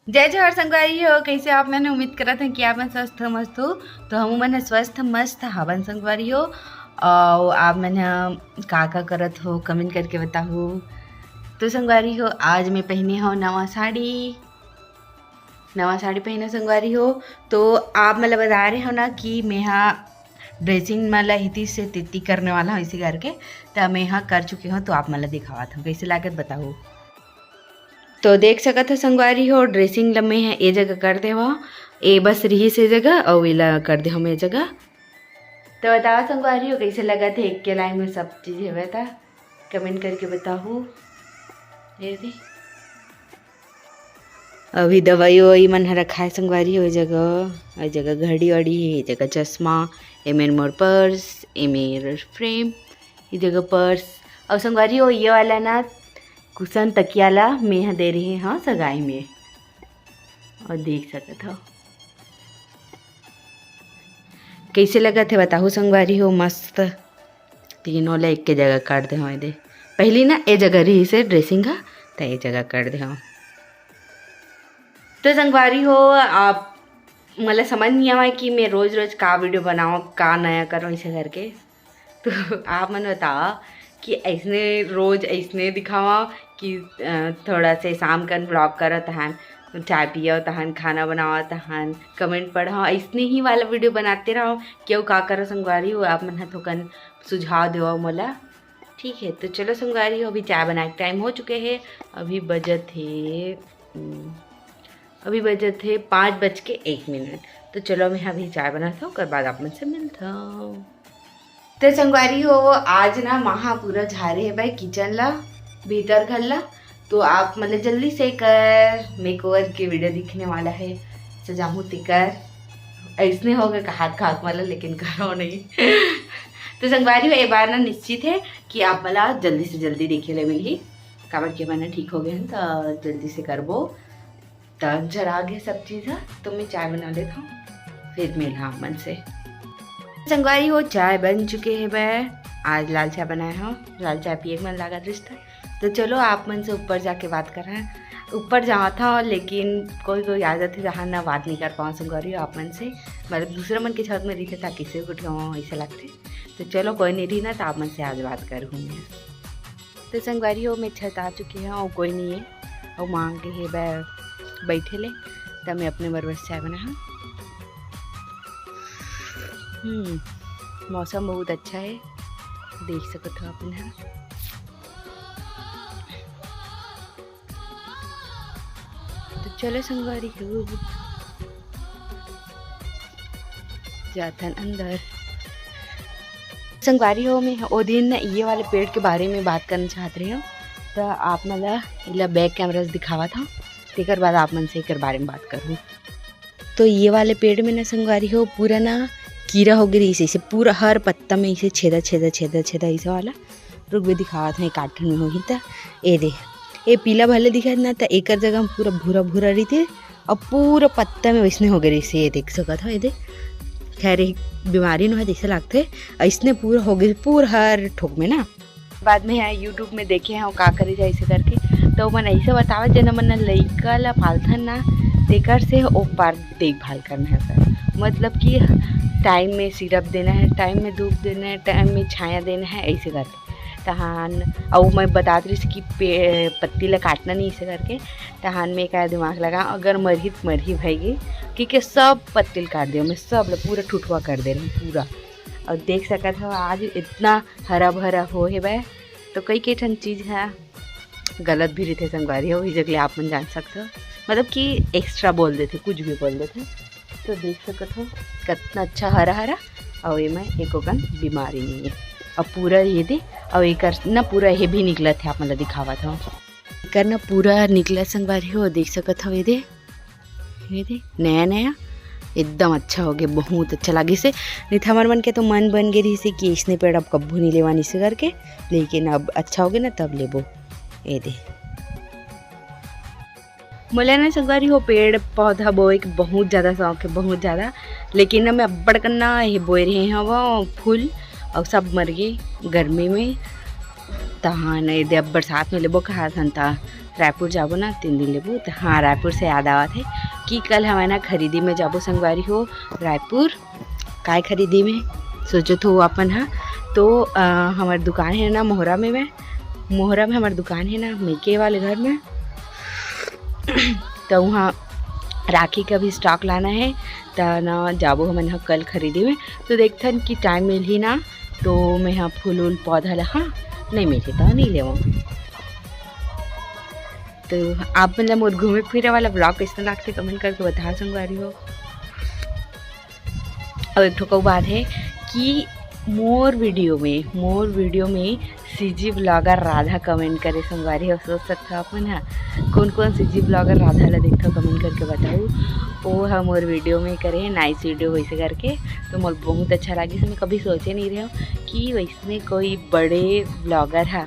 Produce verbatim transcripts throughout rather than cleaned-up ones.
जय जोहार संगवारी हो, कैसे आप मन? उम्मीद करत हन कि आप मन स्वस्थ मस्त हो। तो हम मन ह स्वस्थ मस्त हवन संगवारी हो। और आप मन ह का का करत हो, कमेंट करके बताहू। तो संगवारी हो, आज मैं पहने हो नवा साड़ी, नवा साड़ी पहने संगवारी हो। तो आप मन ल बता रहे हो ना कि मैं हा ड्रेसिंग मन ल हिती से तिती करने वाला हूँ इसी करके। तो मैं हा कर चुके हूँ, तो आप मन ल दिखावत हूँ, कैसे लागत बताहू। तो देख सकत हो संगवारी हो, ड्रेसिंग ल मैं ह ए जगह कर देवा, ए बस रही से जगह, अउ एला कर दे हम ए जगह। तो बताओ संगवारी हो, कैसे लगत हे एक के लाइन में सब चीज हेवय त कमेंट करके बताहू। ये दे, अभी दवाई ववाई मन ह रखाए संगवारी हो, ए जगह, ए जगह घड़ी वड़ी हे, ए जगह चश्मा, ए मेर मोर पर्स, ए मेर फ्रेम, ए जगह पर्स। और संगवारी हो, ये वाला ना कुशन तकिया ला मैं ह दे रहे हाँ सगाई में, और देख सकत हो कैसे लगत हे बताहू संगवारी हो, मस्त। तीनों ला एक के जगह कर दे हूँ दे, पहली ना ए जगह रही से ड्रेसिंग हा, त ए जगह कर दे हूँ। तो संगवारी हो, आप मतलब समझ नहीं आवा कि मैं रोज रोज का वीडियो बनाऊँ, का नया करूँ इसे करके। तो आप मन बताओ कि ऐसने रोज ऐसने दिखावा कि अ, थोड़ा से शाम कन व्लॉग करत हन, चाय पियत हन, खाना बनावत हन, कमेंट पढ़ा, ऐसने ही वाला वीडियो बनाते रहो। क्यों का करो संगवारी हो, आप मन ह थोकन सुझाव देवा मोला। ठीक है, तो चलो संगवारी हो, अभी चाय बनाए के टाइम हो चुके है। अभी बजत है, हम्म, अभी बजत है पाँच बज के एक मिनट। तो चलो मैं अभी चाय बनाता हूँ, ओकर बाद आप मन से मिलता हूँ। तो संगवारी हो, आज ना महा पूरा झारे हे भाई किचन ला, भीतर घर ला। तो आप मतलब जल्दी से कर मेकओवर के वीडियो दिखने वाला है, सजाहूँ तेकर। ऐसने हो गए हाथ खाक वाला, लेकिन करो नहीं। तो संगवारी हो, ए बार ना निश्चित है कि आप मला जल्दी से जल्दी देखे ले मिलही, काबर के मन ठीक हो गए हैं तो जल्दी से करबो। त झरा गे सब चीज ह, तो मैं चाय बना लेता हूँ, फिर मिलहा आप मन से। संगवारी हो, चाय बन चुके है बै। आज लाल चाय बनाए हूँ, लाल चाय पिए के मन लागत रिश्ता। तो चलो आप मन से ऊपर जाके बात कर रहे हैं। ऊपर जावत हूँ, लेकिन कोई कोई आ जाते जहाँ ना बात नहीं कर पाऊँ संगवारी हो आप मन से। मतलब दूसरा मन के छत में रहिते ताकि से उठे ऐसे लगते। तो चलो कोई नहीं रही ना, तो आप मन से आज बात करूँ मैं। तो संगवारी हो, मैं छत आ चुकी हूँ और कोई नहीं है, और माँ के हे बै-, बैठे ले, तब मैं अपने बर बस चाय बना हूँ। हम्म, मौसम बहुत अच्छा है, देख सकत हो अपन ह। तो चलो संगवारी हो, जाथन अंदर। संगवारी हो, मैं ओ दिन ये वाले पेड़ के बारे में बात करना चाहत रही हूँ, तो आप मन ला एला बैक कैमरा से दिखावत हूँ, तेकर बाद आप मन से एकर बारे में बात करूँ। तो ये वाले पेड़ में ना संगवारी हो, पूरा ना कीरा हो गई रहिस, ऐसे पूरा हर पत्ता में ऐसे छेदा छेदा छेदा छेदा ऐसे वाला। रुक भी दिखावत हूँ, एक आठ ठन में होही त। ए दे, ए पीला भले दिखत ना, त एकर जगह में पूरा भूरा भूरा रहिथे, और पूरा पत्ता में वैसने हो गए रहिसे। ये देख सकत हो, ये दे, खैर, एक बीमारी नो है, जैसे लगथे, ऐसने पूरा हो गए, पूरा हर ठोक में ना। बाद में यहाँ YouTube में देखे हैं, का करे जाए ऐसे करके, तो मन ऐसे बतावत, जेन मन लइका ला पालथन ना, तेकर से ओ पार देखभाल करना है ओकर। मतलब कि टाइम में सिरप देना है, टाइम में धूप देना है, टाइम में छाया देना है, ऐसे करके। तहान अउ मैं बतात रहिस कि पे-, पत्ती ला काटना नहीं ऐसे करके। तहान मैं का दिमाग लगा, अगर मरही त मरही भई गे, क्योंकि सब पत्ती ला काट दियो, मैं सब ला पूरा ठुठवा कर दे रही पूरा। और देख सकत हो आज इतना हरा भरा हो हे बै, तो कई कई ठन चीज है गलत भी रहिथे संगवारी हो, वही जगह आप मन जान सकते हो, मतलब कि एक्स्ट्रा बोल देथे, कुछ भी बोल देथे। तो देख सकत हो कितना अच्छा हरा हरा, और एमा एको कन बीमारी नहीं है। और पूरा ये दे, और एकर ना पूरा ये भी निकलत है, आप मन ला दिखावत हो, एकर ना पूरा निकलत संगवारी हो, देख सकत हो ये दे, ये दे नया नया एकदम अच्छा हो गया, बहुत अच्छा लागिस हे। नहीं तो हमर मन के तो मन बन गए रहिस हे कि इसने पेड़ अब कब्बू नहीं लेवा नहीं से करके, लेकिन अब अच्छा हो गया ना, तब लेबो। ये दे, मोला ना संगवारी हो पेड़ पौधा बोए के बहुत ज़्यादा शौक है, बहुत ज़्यादा। लेकिन ना मैं अब्बड़ कन ना ये बोए रहे हव फूल, और सब मर गए गर्मी में। तहाँ नहीं दे, अब बरसात में लेबो कहा थन, त रायपुर जाबो ना, तीन दिन लेबो। त हाँ, रायपुर से याद आवत हे कि कल हमन ह खरीदी में जाबो संगवारी हो, रायपुर। काय खरीदी में सोचत हो अपन ह? तो अ, हमर दुकान हे ना मोहरा में, मैं मोहरा में हमर दुकान हे ना, मेके वाले घर में। त उहाँ राखी का भी स्टॉक लाना हे, त ना जाबो हमन ह कल खरीदी में। तो देखथन कि टाइम मिलही ना, तो मैं ह फूल उल पौधा ला, हाँ, नहीं मिलही त नहीं लेवो। तो आप मन ला मोर घूमे फिरे वाला ब्लॉग कैसन लागथे, कमेंट करके बता संगवारी हो। अउ एक ठो कऊ बात हे कि मोर वीडियो में, मोर वीडियो में सीजी ब्लॉगर राधा कमेंट करे संगवारी हो। सोच सकथो आप मन ह, कौन कौन सीजी ब्लॉगर राधा ला देखथो, कमेंट करके बताऊ। वो ह मोर वीडियो में करे हे नाइस वीडियो वैसे करके, तो मोर बहुत अच्छा लागिस। मैं कभी सोचे नहीं रहे हूँ कि वैसने कोई बड़े ब्लॉगर ह,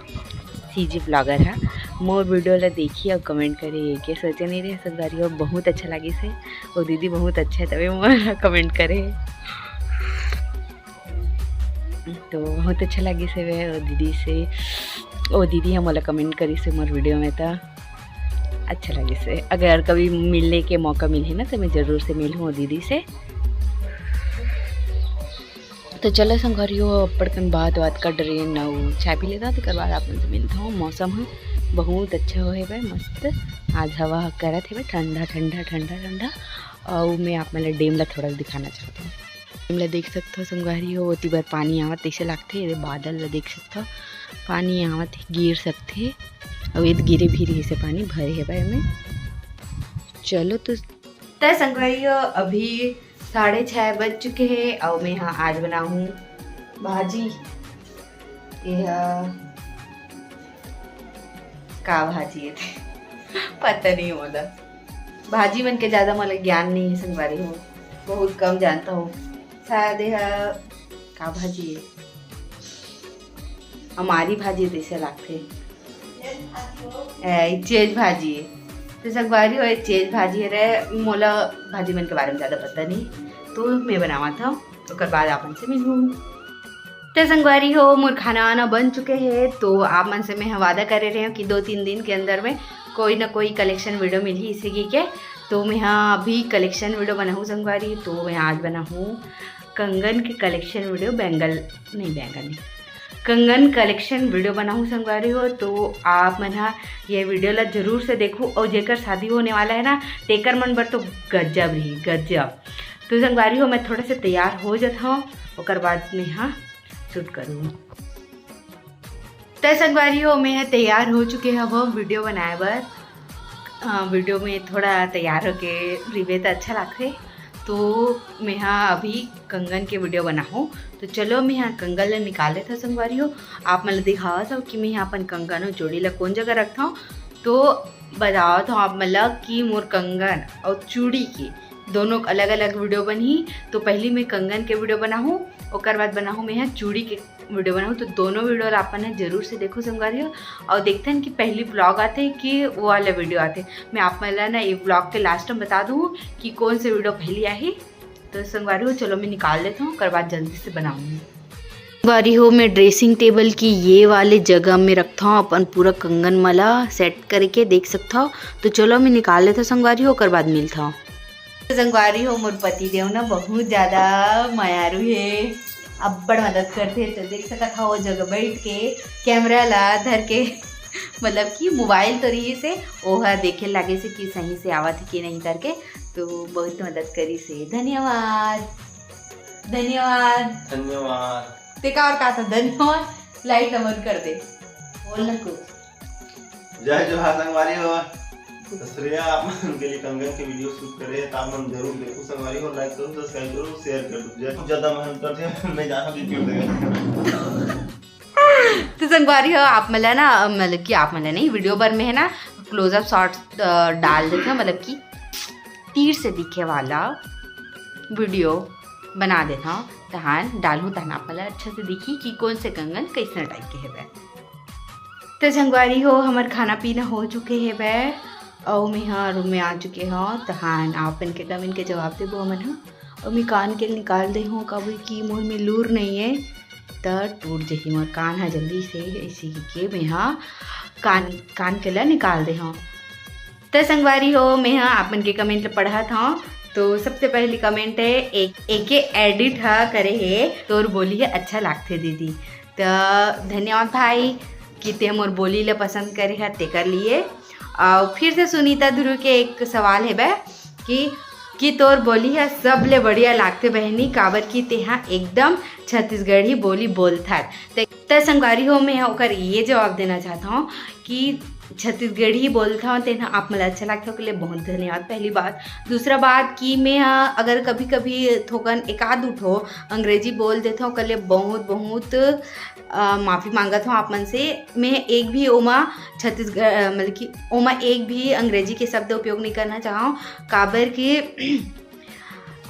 सीजी ब्लॉगर ह मोर वीडियो ला देखी अउ कमेंट करे, ये के सोचे नहीं रहे संगवारी हो। बहुत अच्छा लागिस हे, वो दीदी बहुत अच्छा हे, तबे मोर कमेंट करे हे। तो बहुत अच्छा लागिस हे वो दीदी से, वो दीदी ह मोला कमेंट करिस हे मोर वीडियो में, त अच्छा लागिस हे। अगर कभी मिलने के मौका मिलही ना, तो मैं जरूर से मिलहूँ वो दीदी से। तो चलो संगवारी हो, अब्बड़ कन बात बात कर डरे न, चाय पी लेता, तेकर बाद आप मन से मिलता हूँ। मौसम ह बहुत अच्छा होए हे, मस्त आज हवा ह करत हे, ठंडा ठंडा ठंडा ठंडा। अउ मैं आप मन ला डैम ला थोड़ा दिखाना चाहता हूँ। डैम ला देख सकथो संगवारी हो, ओती बर पानी आवत तैसे लागथे। ये बादल ला देख सकथो, पानी आवत हे, गिर सकथे। अउ ये गिरे भी रही से पानी भरे हे भाई में। चलो तो, त संगवारी हो, अभी साढ़े छः बज चुके हे अउ मैं हा आज बनाहूँ भाजी। ये हा का भाजी हे ते पता नहीं मोला। भाजी मन के ज़्यादा मोला ज्ञान नहीं हे संगवारी हो, बहुत कम जानता हूँ। शायद ये हा का भाजी हे, अमारी भाजी जैसे लागथे। ए, चेज भाजी हे। तो संगवारी हो, चेज भाजी हरे, मोला भाजी मन के बारे में ज़्यादा पता नहीं, तो मैं बनावत हूँ, ओकर बाद आप मन से मिलहूँ। तो संगवारी हो, मोर खाना वाना बन चुके हे, तो आप मन से मैं ह वादा करे रहे हूँ कि दो तीन दिन के अंदर में कोई ना कोई कलेक्शन वीडियो मिलही इसे की के। तो मैं ह अभी कलेक्शन वीडियो बनाहूँ संगवारी, तो मैं आज बनाहूँ कंगन के कलेक्शन वीडियो, बैंगल नहीं, बैंगल नहीं, कंगन कलेक्शन वीडियो बनाहूँ संगवारी हो। तो आप मन ह ये वीडियो ला जरूर से देखू, और जेकर शादी होने वाला है ना, तेकर मन बर तो गजब रही, गजब। तो संगवारी हो, मैं थोड़ा से तैयार हो जात हूँ, ओकर बाद में हाँ शूट करूँ। तो संगवारी हो, मैं ह तैयार हो चुके हवं वीडियो बनाए बर। अ, वीडियो में थोड़ा तैयार होके रिबे त अच्छा लागथे। तो मैं ह अभी कंगन के वीडियो बनाहूँ। तो चलो, मैं ह कंगन ल निकाल लेथव संगवारी हो, आप मन ल दिखावत हव कि मैं ह अपन कंगन अउ चूड़ी ल कोन जगह रखथव। तो बतावत हव आप मन ल कि मोर कंगन अउ चूड़ी के दोनों अलग-अलग वीडियो बनही। तो पहली मैं कंगन के वीडियो बनाहूँ, ओकर बाद बनाहूँ मैं ह चूड़ी के वीडियो बनाहूँ। तो दोनों वीडियो ला अपन ह जरूर से देखो संगवारी हो, और देखते हैं कि पहली ब्लॉग आते कि वो वाला वीडियो आते। मैं आप मन ला ना ये ब्लॉग के लास्ट में बता दूँ कि कौन से वीडियो पहली आही। तो संगवारी हो, चलो मैं निकाल लेता हूँ, ओकर बाद जल्दी से बनाऊँगी। संगवारी हो, मैं ड्रेसिंग टेबल की ये वाले जगह में रखता हूँ अपन पूरा कंगन माला सेट करके, देख सकता हो। तो चलो मैं निकाल लेता हूँ संगवारी हो, ओकर बाद मिलता हूँ। तो संगवारी हो, मोर पति देव ना बहुत ज्यादा मयारू हे, अब्बड़ मदद करथे। तो देख सकत हव, वो जगह बैठ के कैमरा ला धर के मतलब कि मोबाइल तो रही से, ओहा देखे लागे से कि सही से आवत हे कि नहीं करके। तो बहुत मदद करी से, धन्यवाद, धन्यवाद। धन्यवाद। ते का और कहा था, धन्यवाद। लाइट ला बंद कर दे, बोल ना कुछ। जय जोहार संगवारी हो। तो श्रेया आप मन के लिए कंगन के वीडियो शूट करे हे, तो आप मन जरूर देखो संगवारी हो, लाइक करो, सब्सक्राइब करो, शेयर कर दो। जय, बहुत ज्यादा मेहनत करते हैं, मैं जाना भी क्यों देगा। तो संगवारी हो, आप मन ला ना, मतलब कि आप मन ला नहीं, वीडियो बर में है ना क्लोजअप शॉट्स डाल देते हैं, मतलब कि तीर से दिखे वाला वीडियो बना देता हूँ। तहान डालू, तहान आप मन ला अच्छा से दिखी कि कौन से कंगन कैसन टाइप के हेवय। तो संगवारी हो, हमर खाना पीना हो चुके हेवय, अउ मैं ह रूम में आ चुके हव। तहान आप मन के कमेंट के जवाब देबो हमन ह। अउ मैं कान के निकाल दे हूँ, काबर कि मोर में लूर नहीं है। त टूट जही मोर कान ह जल्दी से, ऐसे कहिके मैं ह कान, कान के ला निकाल दे हव। त संगवारी हो, मैं ह आप मन के comment ल पढ़त हव। तो सबसे पहली comment है, एक, एके edit ह करे हे, "तोर बोली ह अच्छा लागथे दीदी।" त धन्यवाद भाई कि ते मोर बोली ल पसंद करे ह तेकर लिए। अउ फिर से सुनीता ध्रुव के एक सवाल हेबे कि, कि तोर बोली ह सबले बढ़िया लागथे बहिनी, काबर कि तेहा एकदम छत्तीसगढ़ी बोली बोलथस। त, त संगवारी हो, मैं ओकर ये जवाब देना चाहत हव कि छत्तीसगढ़ी बोलथव, तेन ह आप मन ल अच्छा लागथे, ओकर लिए बहुत धन्यवाद, पहली बात। दूसरा बात कि मैं ह अगर कभी-कभी थोकन एकाध दू ठो अंग्रेजी बोल देथव, ओकर लिए बहुत, बहुत, अ, माफ़ी मांगत हव आप मन से। मैं एक भी ओमा छत्तीसगढ़, अ, मतलब कि ओमा एक भी अंग्रेजी के शब्द उपयोग नहीं करना चाहव, काबर कि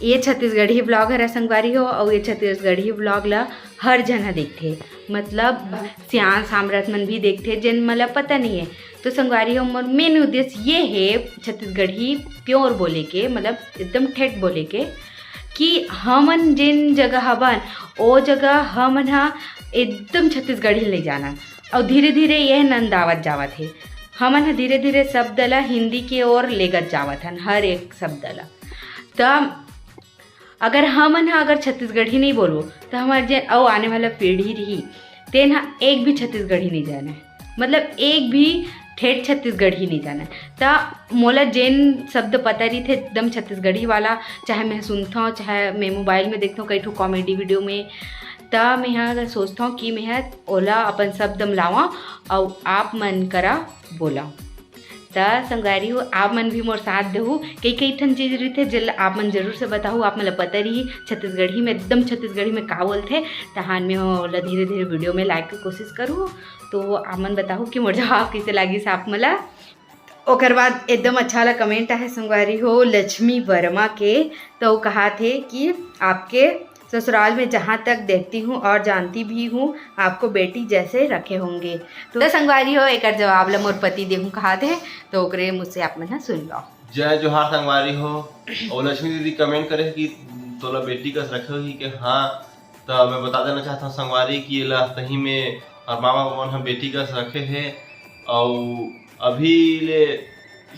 ये छत्तीसगढ़ी vlog हरे संगवारी हो, अउ ये छत्तीसगढ़ी vlog ल हर झन ह देखथे, मतलब सियान सामरथ मन भी देखथे, जेन मन ल पता नहीं है। तो संगवारी हो, मोर main उद्देश्य ये हे छत्तीसगढ़ी pure बोले के, मतलब एकदम ठेठ बोले के, कि हमन जेन जगह हवन, ओ जगह हमन ह एकदम छत्तीसगढ़ी नहीं जानन, अउ धीरे-धीरे ये नंदावत जावत हे। हमन ह धीरे-धीरे शब्द ल हिंदी के ओर लेगत जावत हन, हर एक शब्द ल। त अगर हमन ह अगर छत्तीसगढ़ी नहीं बोलबो, त हमर जे अउ आने वाला पीढ़ी रही, तेन ह एक भी छत्तीसगढ़ी नहीं जानय, मतलब एक भी ठेठ छत्तीसगढ़ी नहीं जानय। त मोला जेन शब्द पता रहिथे एकदम छत्तीसगढ़ी वाला, चाहे मैं सुनथव, चाहे मैं mobile में देखथव कई ठो comedy video में, त मैं ह सोचथव कि मैं ह ओला अपन शब्द म लावव अउ आप मन करा बोलव। त संगवारी हो, आप मन भी मोर साथ देहू। कई, कई ठन चीज रहिथे, जेला आप मन जरूर से बताहू। आप मन ल पता रही, छत्तीसगढ़ी में, एकदम छत्तीसगढ़ी में का बोलथे, तहान में ओला धीरे-धीरे video में लाए के कोशिश करू। तो आप मन बताहू कि मोर जवाब कइसे लागिस आप मन ल। ओकर बाद एकदम अच्छा वाला comment आहे संगवारी हो, लक्ष्मी वर्मा के। तो वो कहाथे कि आपके ससुराल में जहाँ तक देखती हूँ और जानती भी हूँ, आपको बेटी जैसे रखे होंगे। तो संगवारी हो, एकर जवाब ल मोर पति देहूँ कहाथे, तो ओकरे मुँह से आप मन ह सुन लो। जय जोहार संगवारी हो। और लक्ष्मी दीदी comment करे हे कि तोला बेटी कस रखे होही के, हाँ, त मैं बता देना चाहत हव संगवारी कि एला सही में हमर मामा मन ह बेटी कस रखे हे, अउ अभी ले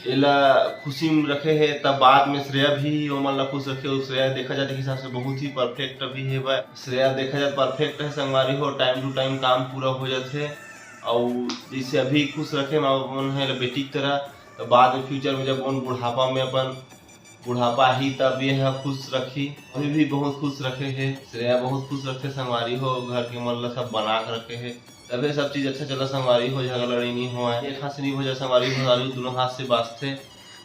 एला खुशी में रखे हे, तब बाद में श्रेया भी ओमन ला खुश रखे। अउ श्रेया देखा जाए के हिसाब से बहुत ही perfect अभी हे भाई। श्रेया देखा जाए perfect है संगवारी हो, time to time काम पूरा हो जाथे। अउ जैसे अभी खुश रखे माँ मन है बेटी की तरह, तो बाद में future में जब ओन बुढ़ापा में अपन बुढ़ापा ही तब ये है खुश रखी। अभी भी बहुत खुश रखे है श्रेया, बहुत खुश रखे संगवारी हो, घर के मन ला सब बना के रखे है। तभे सब चीज अच्छा चला संगवारी हो, झगड़ा लड़ाई नहीं होवय, एक हाथ से नहीं हो जाए संगवारी हो, संगवारी हो दोनों हाथ से बांचथे।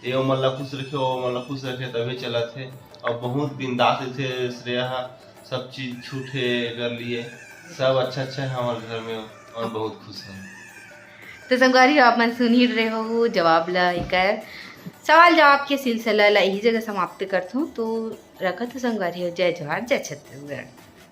ये मन ला खुश रखे, वो मन ला खुश रखे, तभे चलत हे। और बहुत बिंदास रहिथे श्रेया ह, सब चीज छूट हे एकर लिए, सब अच्छा अच्छा है हमारे घर में और बहुत खुश है। तो संगवारी हो, आप मन सुन ही रहे हो जवाब ला, एकर सवाल जवाब के सिलसिला ला यही जगह समाप्त करथों। तो रखत हो संगवारी हो, जय जोहार, जय छत्तीसगढ़।